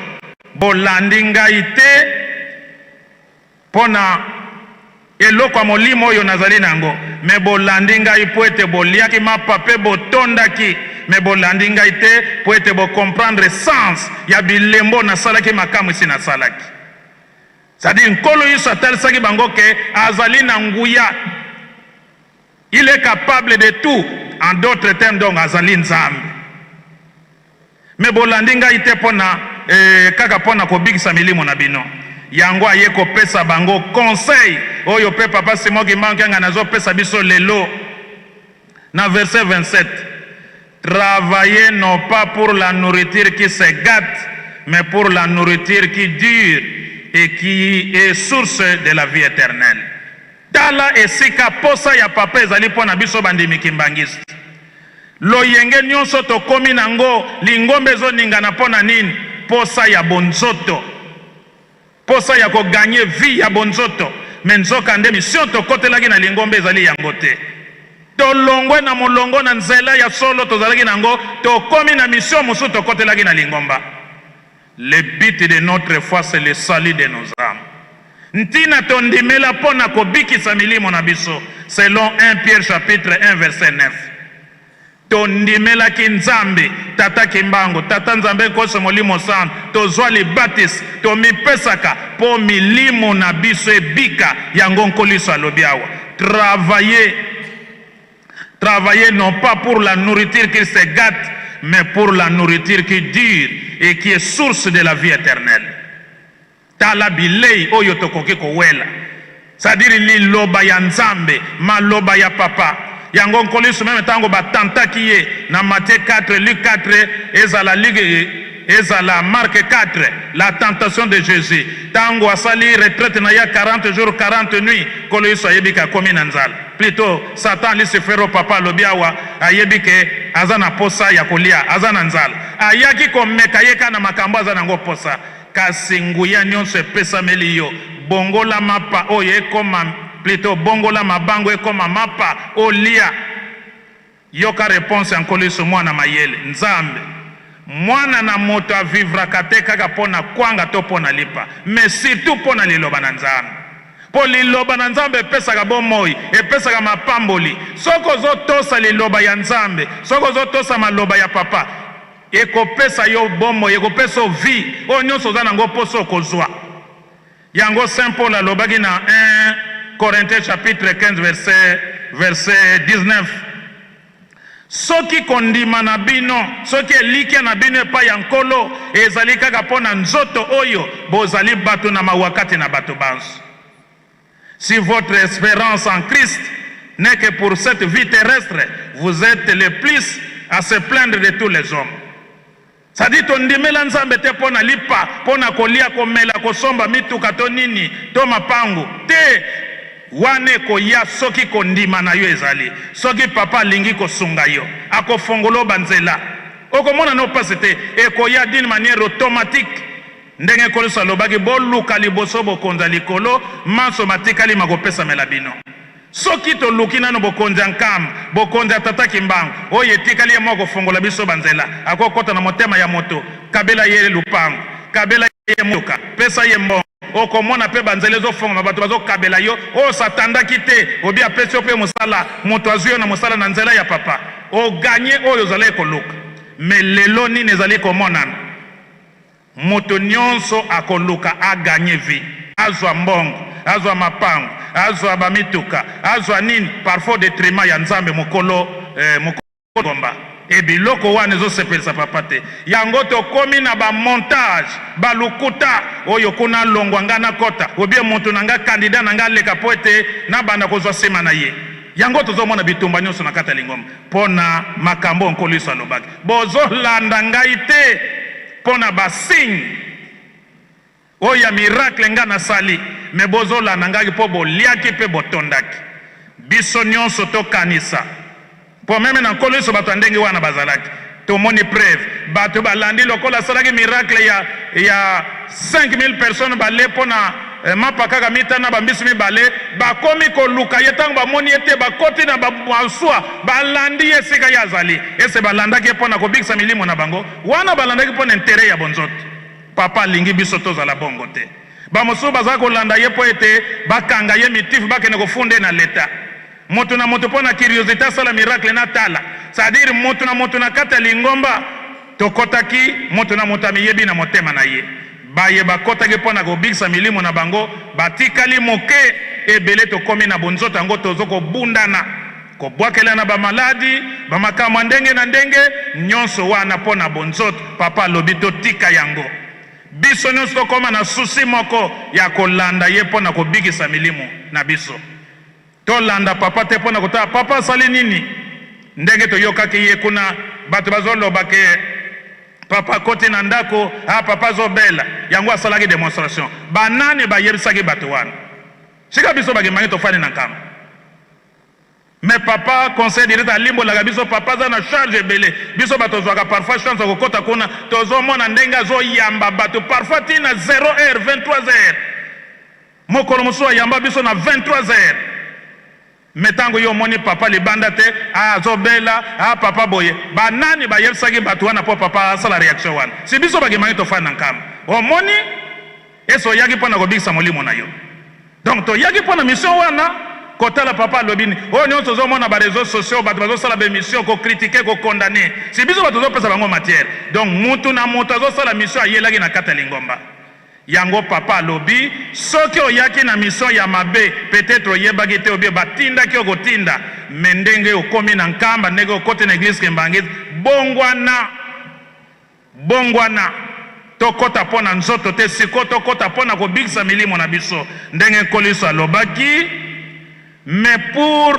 Bolandi ngai te mpo na eloko ya molimo oyo nazali na yango, mais bolandi ngai mpo ete boliaki mapa mpe botondaki. Mais bolandi ngai te mpo ete bocomprendre sens ya bilembo nasalaki, makambo esi nasalaki. C'est-à-dire, Nkolo Yesu atalisaki bango ke azali na nguya, il est capable de tout. En d'autres termes donc, azali Nzambe. Mais bolandi ngai te mpo na kaka mpo na kobikisa milimo na bino. Yango aye kopesa bango conseil oyo mpe Papa Simon Kimbangu Kiangani azopesa biso lelo na verset 27: "Travaillez non pas pour la nourriture qui se gâte, mais pour la nourriture qui dure et qui est source de la vie éternelle." Tala esika posa ya Papa ezali mpo na biso bandimi kimbangisi. Loyenge nyonso tokómi nango, lingomba ezoningana mpo na nini? Posa ya bonzoto, posa ya kogagner vie ya bonzoto. Mais nzoka nde mission tokotelaki na lingomba ezali yango te. Tolongwe na molongo na nzela ya solo tozalaki nango, tokómi na mission mosusu tokotelaki na lingomba. Le but de notre foi, c'est le salut de nos âmes. Ntina tondimela mpo na kobikisa milimo na biso, selon 1 Pierre chapitre 1 verset 9. Tondimelaki Nzambe Tata Kimbangu, Tata Nzambe Nkoso Molimo Santo, tozwa libatisi, tomipesaka mpo milimo na biso ebika. Yango Nkolo Yesu alobi awa: "Travaillez, travaillez non pas pour la nourriture qui se gâte, mais pour la nourriture qui dure et qui est source de la vie éternelle." Tala bilei oyo tokoki kowela, c'est-à-dire liloba ya Nzambe, maloba ya Papa. Yango Nkolo Yesu, même ntango batantaki ye na Matthieu 4, Luc 4, ezala Luc, ezala Marc 4, la tentation de Jésus, ntango asali retraite na ye 40 jours 40 nuits, Nkolo Yesu ayebi ke akomi na nzala. Plutôt Satan, Lucifer, Papa alobi awa, ayebi ke aza na posa ya kolia, aza na nzala, ayaki komeka ye kaka na makambo aza nango posa. Kasi nguya nyonso epesameli yo, bongola mapa oyo ekoma, plutôt bongola mabango ekoma mapa olia. Yoka réponse ya Nkolo Yesu, mwana mayele Nzambe: mwana na moto avivraka te kaka mpo na kwanga to mpo na lipa, mais surtout mpo na liloba na Nzambe, mpo liloba na Nzambe epesaka bomoi, epesaka mapamboli. Soki ozotosa liloba ya Nzambe, soki ozotosa maloba ya Papa, ekopesa yo bomoi, ekopesa yo vie. Oyo nyonso oza nango mposa, okozwa yango. Saint Paul alobaki na 1 Corinthiens chapitre 15 verset 19: soki kondima na bino, soki elikya na bino epai ya Nkolo ezali kaka mpo na nzoto oyo, bozali bato na mawa kati na bato banso. Si votre espérance en Christ n'est que pour cette vie terrestre, vous êtes le plus à se plaindre de tous les hommes. C'est-à-dire, tondimela Nzambe te mpo na lipa, mpo na kolia, komela, kosomba mituka to nini to mapangu te. Wana ekoya soki kondima na yo ezali. Soki Papa alingi kosunga yo, akofongola banzela, okomona no mpasi te, ekoya d'une manière automatique. Ndenge Nkolo alobaki: boluka liboso bokonzi ya likolo, manso matikali makopesamela bino. Soki toluki nano bokonzi ya Nkamba, bokonzi ya Tata Kimbangu, oyo etikali ye moko kofongola biso banzela. Akokɔta na motema ya moto, kabela ye lupango, kabela ye motuka, pesa ye mbongo, okomona mpe banzela ezofongama, bato bazokabela yo oyo satandaki te. Obi apesi yo mpe mosala, moto azwi yo na mosala na nzela ya Papa, ogagner oyo ozalaki koluka. Mais lelo nini ezali komonana? Moto nyonso akoluka agagner vie, azwa mbongo, azwa mapango, azwa bamituka, azwa nini, parfois détriment ya Nzambe mokolo mokolo gomba. E biloko wana ezosepelisa Papa te. Yango tokomi na bamontage, balukuta oyo kuna longwa nga nakɔta, obie moto na nga, candidat na nga aleka mpo ete nabanda kozwa nsima na ye. Yango tozomona bitumba nyonso na kati ya lingomba mpo na makambo Nkolo Yesu alobaki: bozolanda ngai te mpo na basigne oyo ya miracle nga nasali, mais bozolanda ngai mpo boliaki mpe botondaki. Biso nyonso tokanisa, mpo même na Nkolo Yesu bato ya ndenge wana bazalaki. Tomoni preuve, bato balandi lokola asalaki miracle ya 5000 personnes bale mpo na eh, mapa kaka mitana bambisi mibale. Bakomi koluka ye. Ntango bamoni ye te, bakoti na bamasuwa, balandi ye esika ye azali. Ese balandaki ye mpo na kobikisa milimo na bango? Wana balandaki mpo na intérêt ya bonzoto. Papa alingi biso tozala bongo te. Bamosusu baza kolanda ye mpo ete bakanga ye mitifu, bakende kofunda ye na leta. Moto na moto mpo na curiosité, asala miracle na tala. C'est-à-dire, moto na moto na kati ya lingomba tokɔtaki, moto na moto amiyebi na motema na ye. Baye bakɔtaki mpo na kobikisa milimo na bango batikali moke. Ebele tokɔmi na bonzoto yango, tozo kobundana, kobwakela na bamaladi, bamakambo ya ndenge na ndenge nyonso wana mpo na bonzoto. Papa alobi totika yango. Biso nyonso tokóma na souci moko ya kolanda ye mpo na kobikisa milimo na biso. Tolanda papa te mpo na kotala papa asali nini. Ndenge toyokaki ye kuna, bato bazoloba ke papa akoti na ndako, ah, papa azobela, yango asalaki démonstration. Banani bayebisaki bato wana? Sika biso bakimbangi tofandi na nkamba, mais papa conseil direct alimbolaka biso. Papa aza na charge ebele. Biso bato tozwaka parfois chance ya kokɔta kuna, tozomona ndenge azoyamba bato parfois ntina 0 heure, 23 heures. Mokolo mosusu ayamba biso na 23 heures. Mais ntango yo omoni papa libanda te, azobela, a papa boye, banani bayebisaki bato wana mpo papa asala réaction wana? Si biso bakimaki tofandi na nkamba, omoni ese oyaki mpo na kobikisa molimo na yo. Donc toyaki mpo na mission wana, kotala papa alobi nini. Oyo nyonso ozomona baréseaux sociaux, bato bazosala baémission, kocritiquer, kocondamner, si biso bato tozopesa bango matière. Donc mutu na moto azosala mission ayelaki na kati ya lingomba yango. Papa alobi soki oyaki na mission ya mabe, peut-être oyebaki te, obie batindaki yo kotinda, mais ndenge okomi na nkamba, ndenge okoti na église kimbanguiste, bongwana, bongwana. Tokɔta mpo na nzoto te sikoyo, tokɔta mpo na kobikisa milimo na biso. Ndenge Nkolo Yesu alobaki: mais pour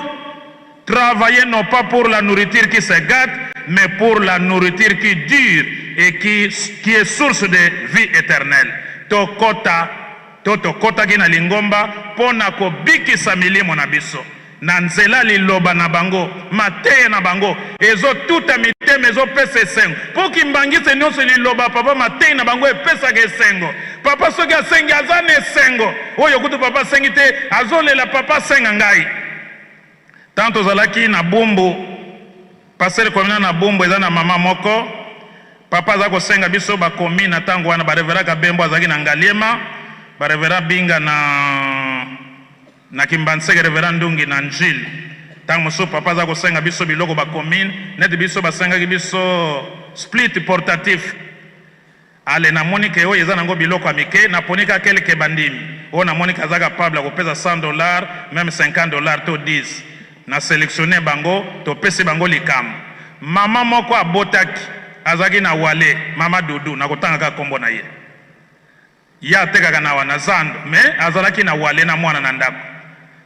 travailler non pas pour la nourriture qui se gâte, mais pour la nourriture qui dure et qui est source de vie éternelle. Tokɔta to tokɔtaki na lingomba mpo na kobikisa milimo na biso na nzela liloba na bango. Mateya na bango ezotuta mitema, ezopesa esengo. Mpo kimbangisi nyonso, liloba papa, mateyi na bango epesaka esengo. Papa soki asengi, aza na esengo. Oyo kutu papa asengi te, azolela: "Papa asenga ngai." Tant tozalaki na Bumbu, pasteur komina na Bumbu, eza na mama moko, papa aza kosenga biso bakomi na ntango wana, barévérend Kabembo azalaki na Ngaliema, barévérend Binga na Kimbanseke, révérend Ndungi na Njili. Ntango mosusu papa aza kosenga biso biloko bacommune, neti biso basengaki biso split portatif. Ale namoni ke oyo eza nango biloko ya mike, naponi kaka quelques bandimi oyo namoni ke aza capable ya kopesa 100 $, même 50 $ to 10. Na sélectionne bango, topesi bango likambo. Mama moko abotaki, azalaki na wale, mama Dudu, nakotanga kaka nkombo na ye. Ye atekaka na wana zando, mais azalaki na wale na mwana na ndako.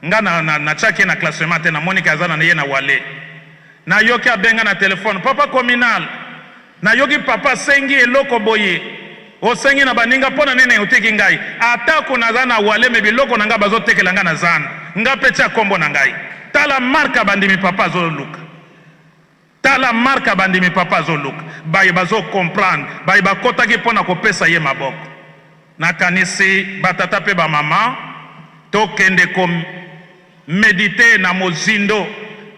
Nga natiaki na, na classement te. Namoni ke aza na ye na wale. Nayoki abenga na telefone: "Papa communal, nayoki papa asengi eloko boye, osengi na baninga, mpo na nini otiki ngai? Atako naza na wale, mais biloko na ngai bazotekela ngai na zando. Nga mpe tia nkombo na ngai." Tala marque bandimi papa azoluka, tala marque bandimi papa azoluka. Baye bazocomprendre, baye bakɔtaki mpo na kopesa ye maboko. Nakanisi batata mpe bamama, tokende koméditer na mozindo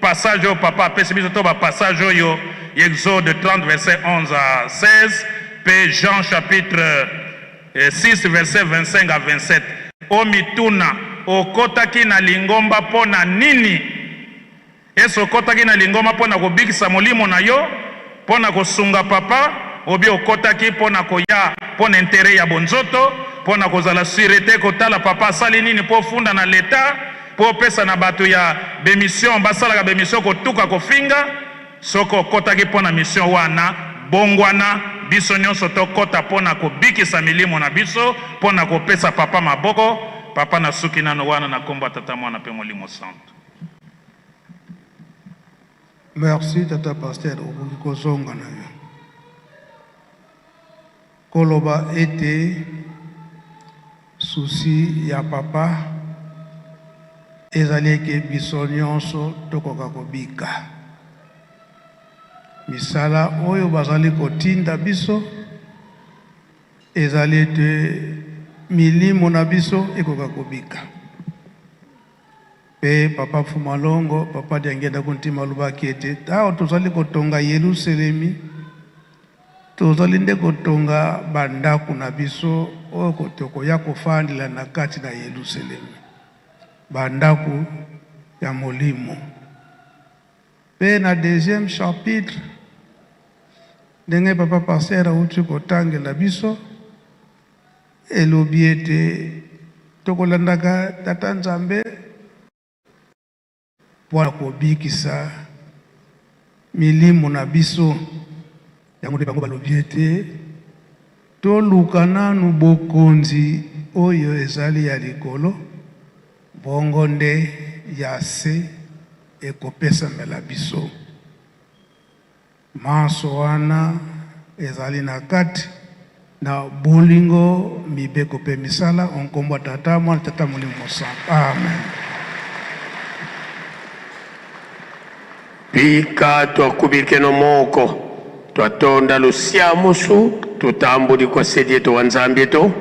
passage oyo papa apesi biso, to bapassage oyo: Exode 30 verset 11 à 16, mpe Jean chapitre 6 verset 25 à 27. Omituna: okɔtaki na lingomba mpo na nini? Ese okɔtaki na lingomba mpo na kobikisa molimo na yo, mpo na kosunga papa, obi okɔtaki mpo na koya mpo na intérêt ya bonzoto, mpo na kozala sûreté, kotala papa asali nini mpo ofunda na leta, mpo opesa na bato ya baémission basalaka baémission, kotuka, kofinga? Soki okɔtaki mpo na mission wana, bongwana. Biso nyonso tokɔta mpo na kobikisa milimo na biso, mpo na kopesa papa maboko. Papa, nasuki nano wana, na nkombo ya Tata, Mwana mpe Molimo Santo. Merci, tata pasteur. Okoki kozonga na yo. Koloba ete souci ya papa ezali eke biso nyonso tokoka kobika. Misala oyo bazali kotinda biso ezali ete milimo na biso ekoka kobika. Mpe Papa Fumalongo, Papa Diangienda Kuntima alobaki ete ntango tozali kotonga Yelusalemi, tozali nde kotonga bandako na biso oyo tokoya kofandela na kati na Yelusalemi, bandako ya molimo. Mpe na deuxième chapitre, ndenge Papa Pasteur auti kotangela biso, elobi ete tokolandaka Tata Nzambe mpo na kobikisa milimo na biso. Yango nde bango balobi ete toluka nanu bokonzi oyo ezali ya likolo, bongo nde ya se ekopesamela biso. Manso wana ezali na kati na bolingo, mibeko mpe misala, o nkombo ya Tata, Mwana, Tata Molimo Mosantu. Amen. Bika twakubikeno moko twatonda lusiamusu tutambuli kwa sedi yetu wa Nzambi yetu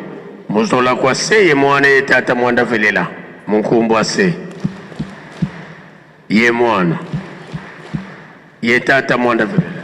muzola kwa se ye mwana ye tata mwanda velela munkumbu ase ye mwana ye tata mwanda velela.